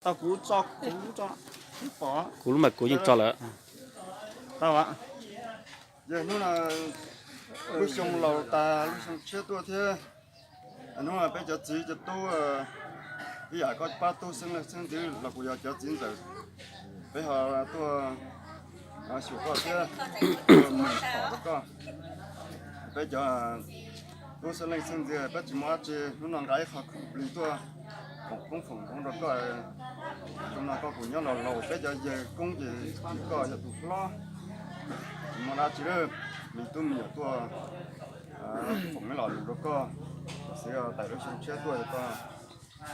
Tau kuv tso, kuv tso, kuv pom. Kuv lub mas kuv yeej tso lawm. Tau, yog hnub no lub xyoo laus tas lub xyoo tshiab tuaj thiab. Hnub no peb cov txiv cov tub ib yam koj pab tub xeeb leej xeeb ntxwv los kuv yog cov txiv ntxawm, peb ho tuaj xyuas koj thiab, tuaj mus thom rau koj. Peb cov tub xeeb leej xeeb ntxwv peb tsis muaj dab tsi, hnub no nqa ib qho khoom plig tuaj foom koob foom hmoov rau koj. Xyoo no koj kuj nyob los laus, peb cov yawg koob ces koj yog tus hlob, tsis muaj dab tsi lawm. Me tub me nyuam tuaj foom ib los lus rau koj, xwv tawm lub xyoo tshiab tuaj koj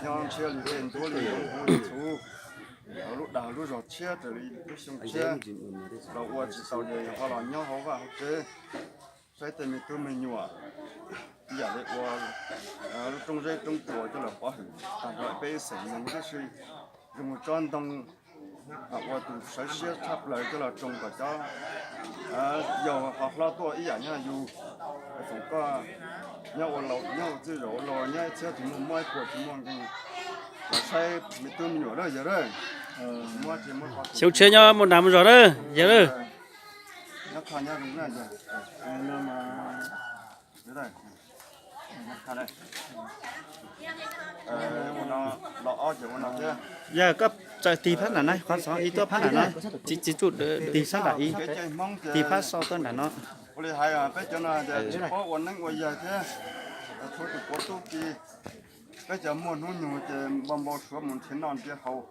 nyob ntshiab li tej ntuab li huv li txhuv, lub dag lub zog tshiab raws li lub xyoo tshiab los ua tsis tau ces ho los nyob hauv vaj hauv tsev, saib tej me tub me nyuam ib yam li ua lub roob zeb roob tsuas coj los pov hwm tag nrho peb ib xeem neeg tib si. Zoo tsob ntoo ua tus sawv siab tshaj plaws coj los tsoo kom cov yau ho hlob tuaj ib yam nyob yus, foom koj nyob ua laus nyob ua txwj zaum ua laus nyob ib txhiab tsis muaj mob ib puas tsis muaj nkeeg, los saib me tub me nyuam na yawg na. Xyoo tshiab nyob muaj dag muaj zog na yawg na. Nyob kho nyob zoo na yawg. Yog koj txawm tig phab nram no, qhov xov ib tuaj phab nram no, txiv txiv tsuj tig sab nram ib, tig phab xo tuaj nram no. Ua li hais peb cov no tsis paub ua neeb ua yaig thiab, tshuav tus puav tub ki, peb cov muaj hnub nyoog ces npau npau suav mus nrhiav noj nrhiav haus.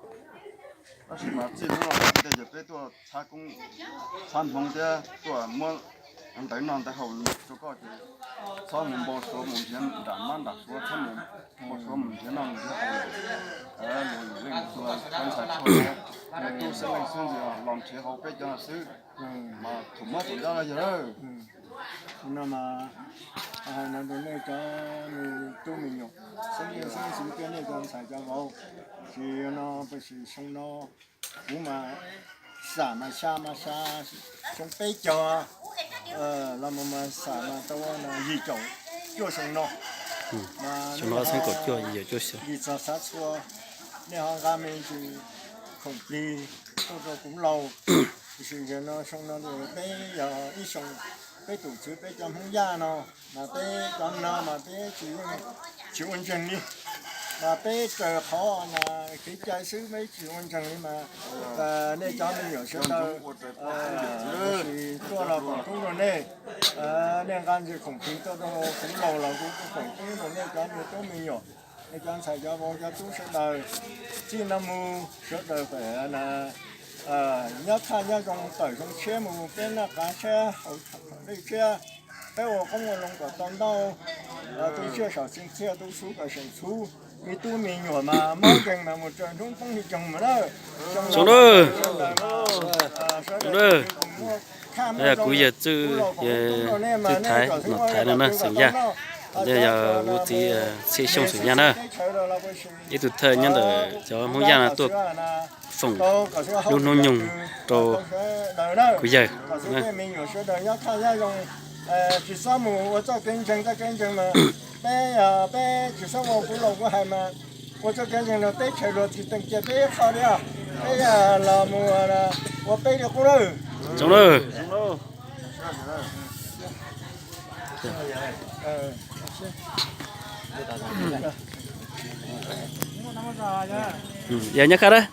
Tab sis mas txij hnub no ntej ces peb tuaj txhab koob txhab hmoov thiab tuaj muab ntawv noj ntawv haus rau koj ces txhob mus npau suav mus nrhiav nram mab nram suav, txhob mus npau suav mus nrhiav noj nrhiav haus. Luag lwm leej tuaj txhab ntxhais tshuaj, tub xeeb leej xeeb ntxwv los nrhiav hauv peb cov no xwb, mas thaum mob thaum nco no yog lawm. No mas hais no rau nej cov me tub me nyuam, xeeb leej xeeb ntxwv thiab nej cov ntxhais cov vauv, tsis no pes sim xyoo no kuv mas xam mas xya mas xya, xyoo peb caug los mus mas xam mas tau yim caum cuaj xyoo no. Mas xyoo no xeeb kaum cuaj yim caum cuaj xyoo. Vim txog xav txhua, nej ho nqa me ntsis khoom plig tuaj rau kuv laus. Tiam sis yog no xyoo no peb yog ib xyoo, peb tus txwv peb cov Hmoob Yaj no mas peb cov no mas peb tsis, tsis ua ntseeg li, mas peb raws qhov mas kev cai xwb, peb tsis ua ntseeg li mas nej cov me nyuam sawv daws tuaj los foom koob rau nej, nej nqa ntsis khoom plig tuaj rau kuv laus los kuv foom koob rau nej cov me tub me nyuam, nej cov ntxhais cov vauv cov tub sawv daws. Txij no mus sawv daws nyob thaj nyob zoo, tawm xyoo tshiab mus peb noj qab tshiab haus dej tshiab, peb ua qoob ua loo kom tau ntau, tu tsiaj saum txheej txiaj, tu txhuv kom seem txhuv, me tub me nyuam mas mob nkeeg mas mus raws hnub poob li coog mas na. Zoo na. Kuv yawg Txwj, Txwj Thaiv, Nom Thaiv no na, xeem Yaj. Yog kuv txiv Txhiaj Xyooj xeem Yaj na. Ib tug thawj nyob ntawm cov Hmoob Yaj no tuaj foom lub hnub nyoog rau kuv yawg. Tsis txhob mus ua txoj kev ntseeg, txoj kev ntseeg mas peb, peb tsis txhob ua, kuv laus kuv hais mas ua txoj kev ntseeg no teb chaws luag tsis teem cia peb qhov li, peb los mus ua peb li qub lawm. Zoo lawm. Yog nyob kaj dab.